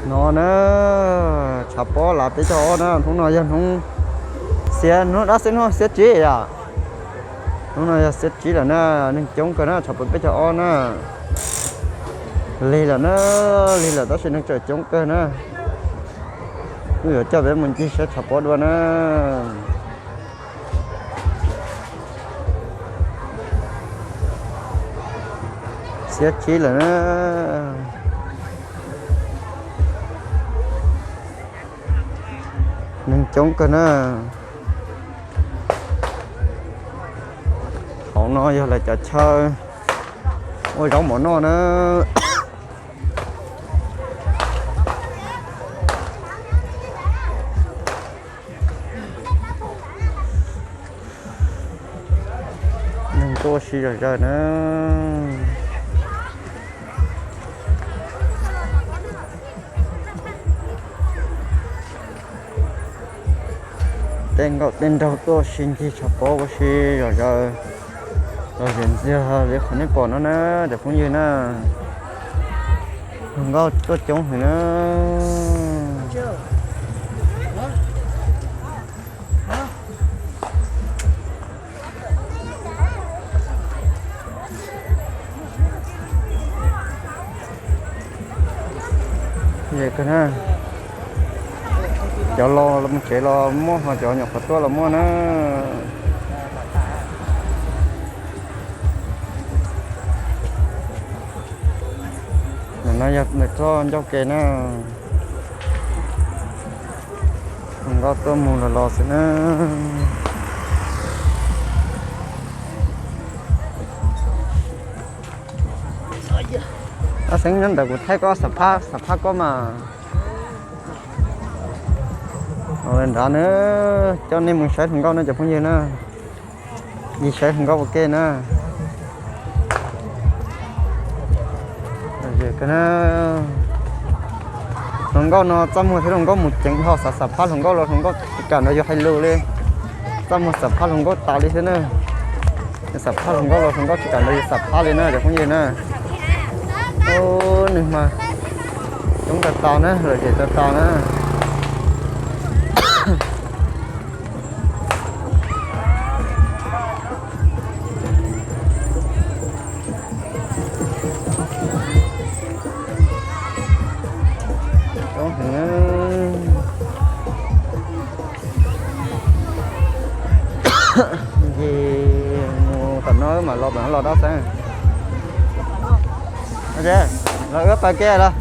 No na, tshav pob lav peb caug ob na, hnub no yog hnub xiab, hnub dab xib hnub xiab tsib yom. Hnub no yog xiab tsib lawm na, neeg coob kawg na, tshav pob peb caug ob na. Lig lawm na, lig lawm tab sis neeg tseem coob kawg na. Kuj yuav coj peb mus ncig saib tshav pob dua na. Xiab tsib lawm na. Neeg coob kawg na. Hauv no yog lawv cov chaw ua zaub mov noj na. Neeg tuaj ua si zom zaws na. Tej nkauj tej nraug tuaj ua si ncig tshav pob ua si zom zaws los zem ntxiag li qhov nej pom no na cov phooj ywg na. Hluas nkauj tuaj coob heev na. Cov los mus tsev los muaj, ho cov nyuam qhuav tuaj los muaj na. No yog txoj ncauj ke na. Hluas nkauj tuaj mus los los xwb na. Ab, xeeb nyob ntawd kuv thaij koj xam phaj, xam phaj koj mas. Nrad na, coj nej mus saib hluas nkauj na cov phooj ywg na. Ncig saib hluas nkauj ua ke na. Hluas nkauj no txaj muag thiab, hluas nkauj mus ceev dhau, xav xam phaj hluas nkauj los hluas nkauj tsis kam nrog yus hais lus li. Txaj muag xam phaj hluas nkauj tas li thiab na. Xam phaj hluas nkauj los hluas nkauj tsis kam nrog yus xam phaj li na cov phooj ywg na. Ub, neeg mas coob tas tas na, lom zem tas tas na. Coob heev. Ces mus tom no wb mam los tom no los dab xeeb. Los wb pais ke los,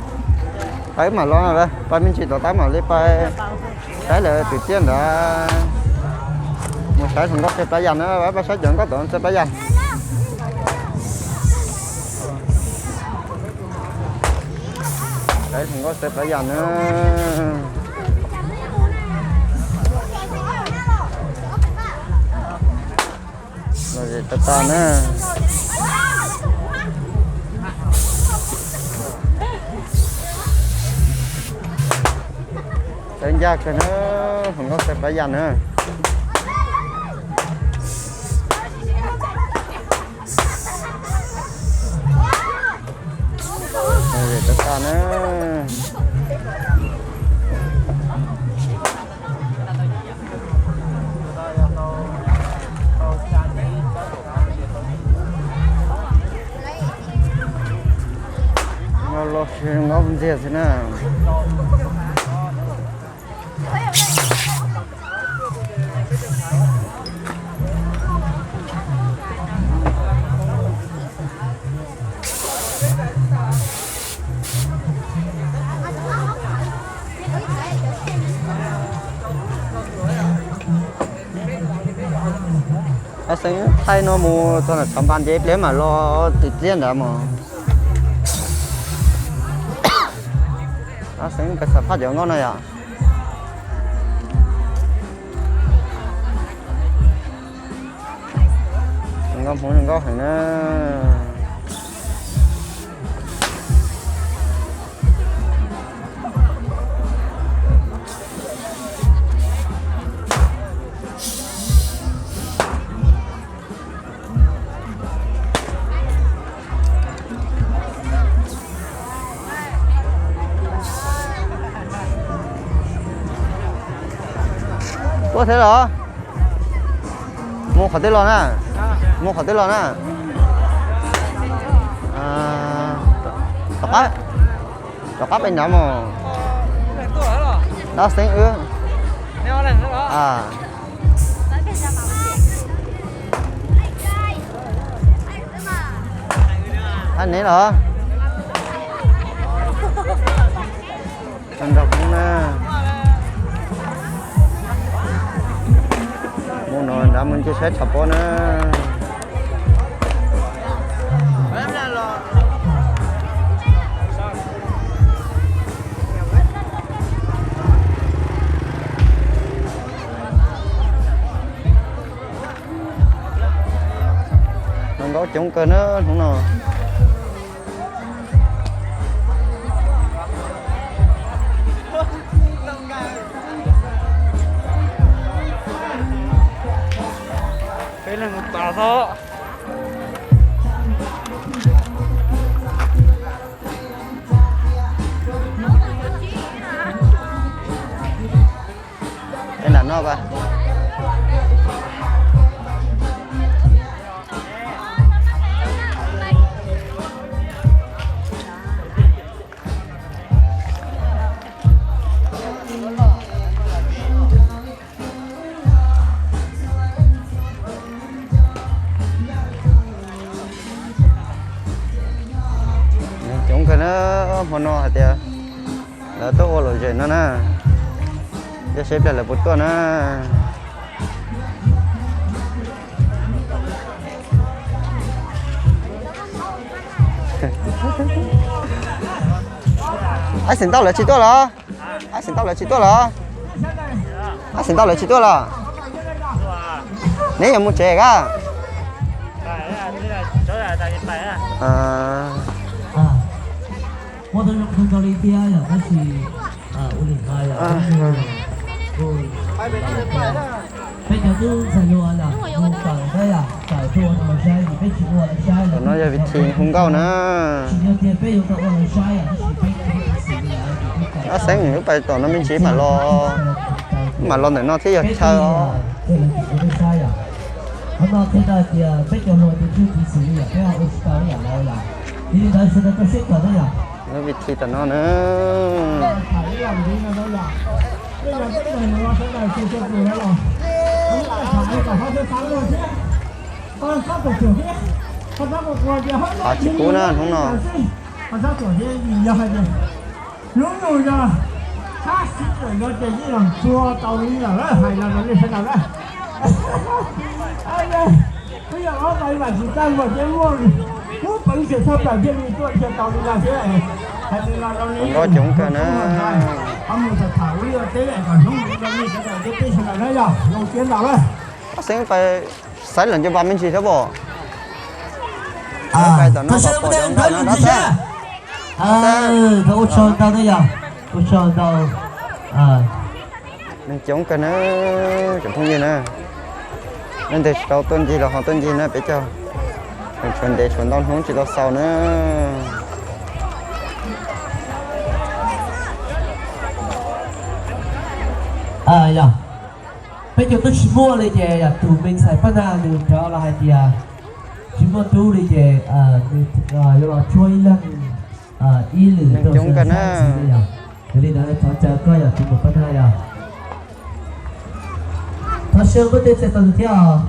pais wb mam los, pais me ntsis tom tab mam li pais saib lawv twm tiaj ntawd. Mus saib hluas nkauj txawj plab yas na, pais saib cov nkauj tom txawj plab yas. Saib hluas nkauj txawj plab yas na. Los zem tas tas na. Txawj ncaj kawg na, hluas nkauj txawj plab yas na. Los zem tas tas na. Los los sis nkauj ntxiag xwb na. Ab, xeeb thaij no mus txog nram tshav npas ntev pliag mam los twm txiaj ntawd mog. Ab, xeeb koj xam phaj cov nkauj no yom. Nkauj Hmoob zoo nkauj heev na. Tuaj thiab los? Mus qhov twg los na? Mus qhov twg los na? Rov qab, rov qab pem nrad mus. Dab xeeb wb. Hab neb los? Nrog Hmoob na. Mus no nrad mus ncig saib tshav pob na. Hluas nkauj coob kawg na hnub no. Peb leeg mus tas xwb. Peb nram no pas. Coob kawg na, hmo no hais tias lawv tuaj ua lom zem no na, yog seb pliag lawv puas tuaj na. Ab, xeem ntau lawv tsis tuaj los? Ab, xeem ntau lawv tsis tuaj los? Ab, xeem ntau lawv tsis tuaj los? Neb yuav mus tsev kab? Tom no yog vib thi hu nkauj na. Ab, xeeb wb pais tom no me ntsis mam los, mam los ntawm no thiab yog chaw os. Lub vib thi tom no na. Hav tsis kub na hnub no. Hnub no yog sab xib pem no ces yeej txhua tau li lawm, hais los rau nej sawv daws na. Wb yog ob peb vam tsis tag npaum ces muaj, muab peev xwm tshaj plaws thiaj li tuaj tsis tau li no thiab. Hais li no rau nej, coob kawg na. Ho mus tham tham ua liaj ua teb kom hnub rau nej sawv daws thiab peb sawv daws na yog zoo siab ntau na. Ab, xeeb pais saib lawv nce vas me ntsis thiab pom. Pais tom no pom coob ntau na, dab xeeb. Ua tsaug ntau na yog, ua tsaug ntau. Neeg coob kawg na, cov phooj ywg na. Leej twg tsis tau tuaj ncig los ho tuaj ncig na, peb caug tshuav ntev tshuav ntau hnub tsis tau xaus na. Yog peb caug twb tsis muaj li ces yog tus me ntxhais Paj Nag nws rov los hais tias tsis muaj tub li ces nws yuav los tshuab ib leeg ib lwm rau sawv daws saib ntxiv na yog. Yog li ntawd thov caw koj yog tus muam Paj Nag yog. Thov sawv koj tej txais tos thiab os.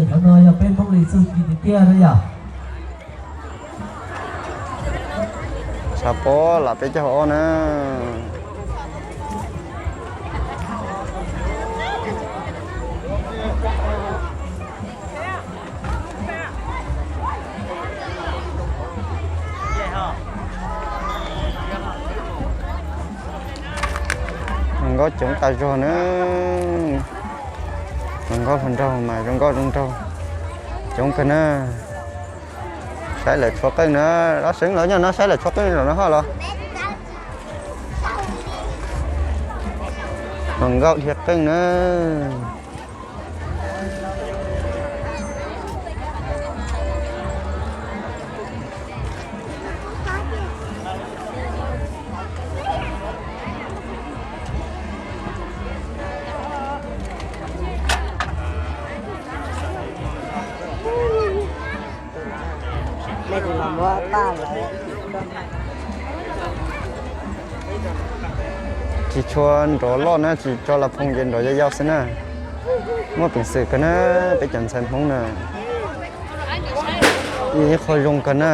Qhov no yog peb Hmoob li txuj ci tiag tiag na yog. Tshav pob lam peb caug ob na. Hluas nkauj coob tas zog na. Hluas nkauj hluas nraug mas zoo nkauj zoo nraug coob kawg na. Saib lawv tshuab qeej na, dab xeeb lawv nyob no saib lawv tshuab qeej los no ho los. Hluas nkauj dhia qeej na. Tsis tshua nrov loj na, tsis tso las phoos ces nrov yau yau xwb na. Muaj peev xwm kawg na, peb cov ntxhais Hmoob na, ib qho zoo kawg na.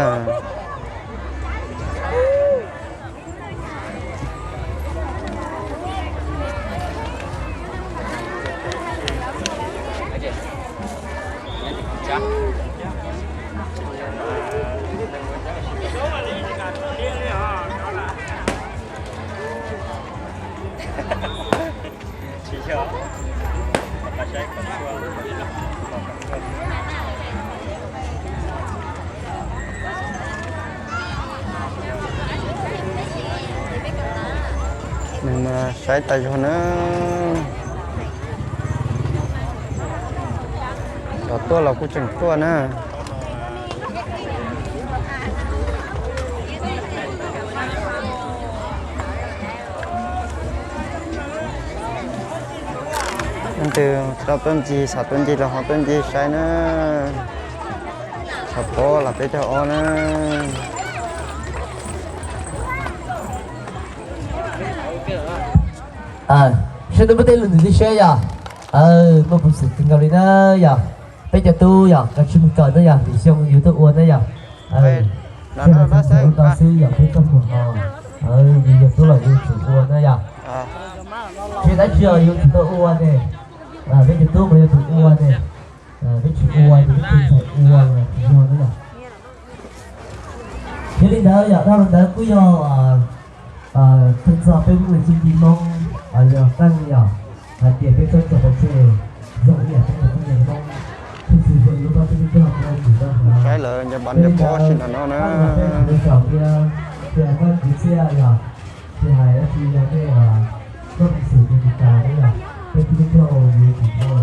Nws mas saib tas zog na. Cov tuaj los kuj tseem tuaj na. Leej twg tau tuaj ncig, xav tuaj ncig los ho tuaj ncig saib na. Tshav pob los peb caug ob na. Saib tau peb tej lus ntim tib siab yom. Muaj peev xwm kawg nkaus li na yom. Peb cov tub yom, kav tsij mus kawm na yom, lwm xyoo yus tuaj ua na yom. Tsis hais txog ntau xwb yom, peb txoj muag no, yus yog tub los yus tsum ua na yom. Tsis dab tsi os, yus tsum tau ua ne. Peb cov tub mas yog tus ua ne. Peb tsis ua ces peb tus ntxhais ua los tsis yog na yom. Yog li ntawd yom, dhau los ntawd kuj yog tag nrho peb Hmoob cov tij Hmoob, yog qeej yom, hais tias peb txawj tso pov tseg zoo ib yam peb cov poj niam Hmoob, txhua txhua xyoo yuav pab peb tub rog peb txiv rog. Saib lawv ncaws npas ncaws pob si ntawm no na. Peb tsis tau saum thiab, tsis hais koj kwv txhiaj yom, tsis hais dab tsi yog tej koj peev xwm Meskas na yom, peb tub rog yuav tsum tau